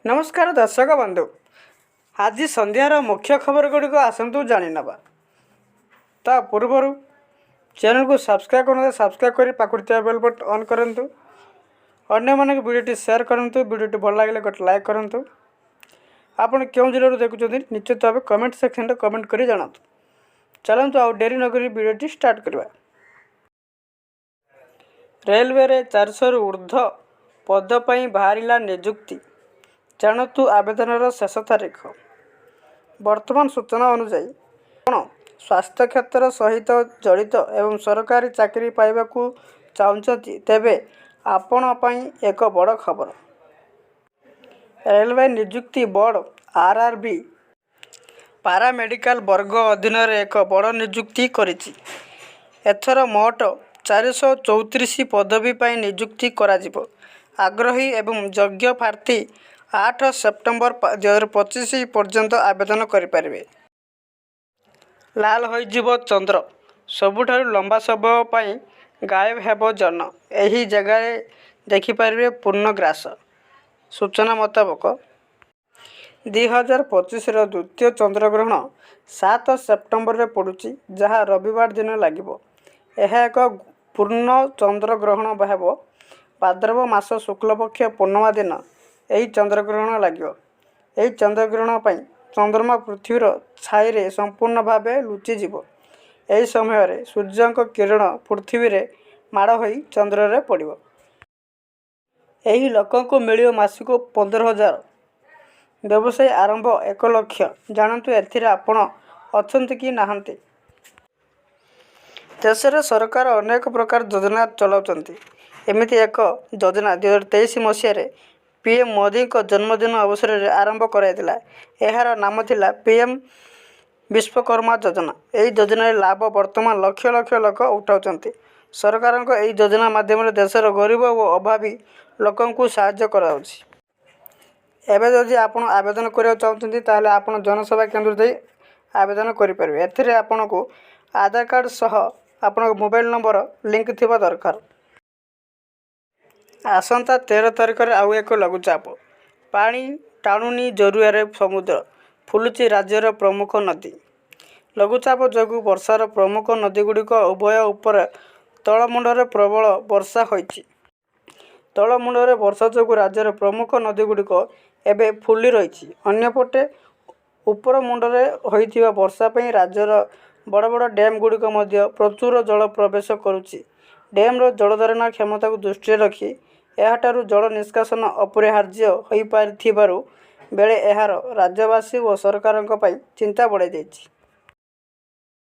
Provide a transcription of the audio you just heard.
ନମସ୍କାର ଦର୍ଶକ ବନ୍ଧୁ, ଆଜି ସନ୍ଧ୍ୟାର ମୁଖ୍ୟ ଖବର ଗୁଡ଼ିକ ଆସନ୍ତୁ ଜାଣିନେବା। ତା ପୂର୍ବରୁ ଚ୍ୟାନେଲକୁ ସବସ୍କ୍ରାଇବ୍ କରନ୍ତୁ। ସବସ୍କ୍ରାଇବ୍ କରି ପାଖରେ ଥିବା ବେଲ୍ ବଟନ୍ ଅନ୍ କରନ୍ତୁ। ଅନ୍ୟମାନଙ୍କୁ ଭିଡ଼ିଓଟି ସେୟାର କରନ୍ତୁ। ଭିଡ଼ିଓଟି ଭଲ ଲାଗିଲେ ଗୋଟେ ଲାଇକ୍ କରନ୍ତୁ। ଆପଣ କେଉଁ ଜିଲ୍ଲାରୁ ଦେଖୁଛନ୍ତି, ନିଶ୍ଚିତ ଭାବେ କମେଣ୍ଟ ସେକ୍ସନରେ କମେଣ୍ଟ କରି ଜଣାନ୍ତୁ। ଚାଲନ୍ତୁ, ଆଉ ଡେରି ନକରି ଭିଡ଼ିଓଟି ଷ୍ଟାର୍ଟ କରିବା। ରେଲୱେରେ 400ରୁ ଉର୍ଦ୍ଧ୍ୱ ପଦ ପାଇଁ ବାହାରିଲା ନିଯୁକ୍ତି, ଜାଣନ୍ତୁ ଆବେଦନର ଶେଷ ତାରିଖ। ବର୍ତ୍ତମାନ ସୂଚନା ଅନୁଯାୟୀ, ଆପଣ ସ୍ୱାସ୍ଥ୍ୟ କ୍ଷେତ୍ର ସହିତ ଜଡ଼ିତ ଏବଂ ସରକାରୀ ଚାକିରି ପାଇବାକୁ ଚାହୁଁଛନ୍ତି, ତେବେ ଆପଣ ପାଇଁ ଏକ ବଡ଼ ଖବର। ରେଲୱେ ନିଯୁକ୍ତି ବୋର୍ଡ ଆର୍ଆର୍ବି ପାରାମେଡିକାଲ ବର୍ଗ ଅଧୀନରେ ଏକ ବଡ଼ ନିଯୁକ୍ତି କରିଛି। ଏଥର ମୋଟ 434 ପଦବୀ ପାଇଁ ନିଯୁକ୍ତି କରାଯିବ। ଆଗ୍ରହୀ ଏବଂ ଯୋଗ୍ୟ ପ୍ରାର୍ଥୀ 8 ସେପ୍ଟେମ୍ବର 2025 ପର୍ଯ୍ୟନ୍ତ ଆବେଦନ କରିପାରିବେ। ଲାଲ ହୋଇଯିବ ଚନ୍ଦ୍ର, ସବୁଠାରୁ ଲମ୍ବା ସମୟ ପାଇଁ ଗାୟବ ହେବ ଜହ୍ନ, ଏହି ଜାଗାରେ ଦେଖିପାରିବେ ପୂର୍ଣ୍ଣଗ୍ରାସ। ସୂଚନା ମୁତାବକ, 2025ର ଦ୍ୱିତୀୟ ଚନ୍ଦ୍ରଗ୍ରହଣ 7 ସେପ୍ଟେମ୍ବରରେ ପଡ଼ୁଛି, ଯାହା ରବିବାର ଦିନ ଲାଗିବ। ଏହା ଏକ ପୂର୍ଣ୍ଣ ଚନ୍ଦ୍ରଗ୍ରହଣ ହେବ। ଭାଦ୍ରବ ମାସ ଶୁକ୍ଳପକ୍ଷ ପୂର୍ଣ୍ଣିମା ଦିନ ଏହି ଚନ୍ଦ୍ରଗ୍ରହଣ ଲାଗିବ। ଏହି ଚନ୍ଦ୍ରଗ୍ରହଣ ପାଇଁ ଚନ୍ଦ୍ରମା ପୃଥିବୀର ଛାଇରେ ସମ୍ପୂର୍ଣ୍ଣ ଭାବେ ଲୁଚିଯିବ। ଏହି ସମୟରେ ସୂର୍ଯ୍ୟଙ୍କ କିରଣ ପୃଥିବୀରେ ମାଡ଼ ହୋଇ ଚନ୍ଦ୍ରରେ ପଡ଼ିବ। ଏହି ଲୋକଙ୍କୁ ମିଳିବ ମାସକୁ 15,000, ବ୍ୟବସାୟ ଆରମ୍ଭ 1 ଲକ୍ଷ, ଜାଣନ୍ତୁ ଏଥିରେ ଆପଣ ଅଛନ୍ତି କି ନାହାନ୍ତି। ଦେଶରେ ସରକାର ଅନେକ ପ୍ରକାର ଯୋଜନା ଚଳାଉଛନ୍ତି। ଏମିତି ଏକ ଯୋଜନା 2023 ମସିହାରେ ପିଏମ ମୋଦିଙ୍କ ଜନ୍ମଦିନ ଅବସରରେ ଆରମ୍ଭ କରାଯାଇଥିଲା। ଏହାର ନାମ ଥିଲା ପିଏମ ବିଶ୍ୱକର୍ମା ଯୋଜନା। ଏହି ଯୋଜନାର ଲାଭ ବର୍ତ୍ତମାନ ଲକ୍ଷ ଲକ୍ଷ ଲୋକ ଉଠାଉଛନ୍ତି। ସରକାରଙ୍କ ଏହି ଯୋଜନା ମାଧ୍ୟମରେ ଦେଶର ଗରିବ ଓ ଅଭାବୀ ଲୋକଙ୍କୁ ସାହାଯ୍ୟ କରାଯାଉଛି। ଏବେ ଯଦି ଆପଣ ଆବେଦନ କରିବାକୁ ଚାହୁଁଛନ୍ତି, ତାହେଲେ ଆପଣ ଜନସେବା କେନ୍ଦ୍ର ଯାଇ ଆବେଦନ କରିପାରିବେ। ଏଥିରେ ଆପଣଙ୍କୁ ଆଧାର କାର୍ଡ଼ ସହ ଆପଣଙ୍କ ମୋବାଇଲ ନମ୍ବର ଲିଙ୍କ ଥିବା ଦରକାର। ଆସନ୍ତା 13 ତାରିଖରେ ଆଉ ଏକ ଲଘୁଚାପ, ପାଣି ଟାଣୁନି ଜୋରରେ ସମୁଦ୍ର, ଫୁଲୁଛି ରାଜ୍ୟର ପ୍ରମୁଖ ନଦୀ। ଲଘୁଚାପ ଯୋଗୁଁ ବର୍ଷାର ପ୍ରମୁଖ ନଦୀଗୁଡ଼ିକ ଉଭୟ ଉପର ତଳମୁଣ୍ଡରେ ପ୍ରବଳ ବର୍ଷା ହୋଇଛି। ତଳମୁଣ୍ଡରେ ବର୍ଷା ଯୋଗୁଁ ରାଜ୍ୟର ପ୍ରମୁଖ ନଦୀଗୁଡ଼ିକ ଏବେ ଫୁଲି ରହିଛି। ଅନ୍ୟପଟେ ଉପରମୁଣ୍ଡରେ ହୋଇଥିବା ବର୍ଷା ପାଇଁ ରାଜ୍ୟର ବଡ଼ ବଡ଼ ଡ୍ୟାମଗୁଡ଼ିକ ମଧ୍ୟ ପ୍ରଚୁର ଜଳ ପ୍ରବେଶ କରୁଛି। ଡ୍ୟାମର ଜଳଧାରଣ କ୍ଷମତାକୁ ଦୃଷ୍ଟିରେ ରଖି ଏଠାରୁ ଜଳ ନିଷ୍କାସନ ଅପରିହାର୍ଯ୍ୟ ହୋଇପଡ଼ିଥିବା ବେଳେ ଏହା ରାଜ୍ୟବାସୀ ଓ ସରକାରଙ୍କ ପାଇଁ ଚିନ୍ତା ବଢ଼ାଇ ଦେଇଛି।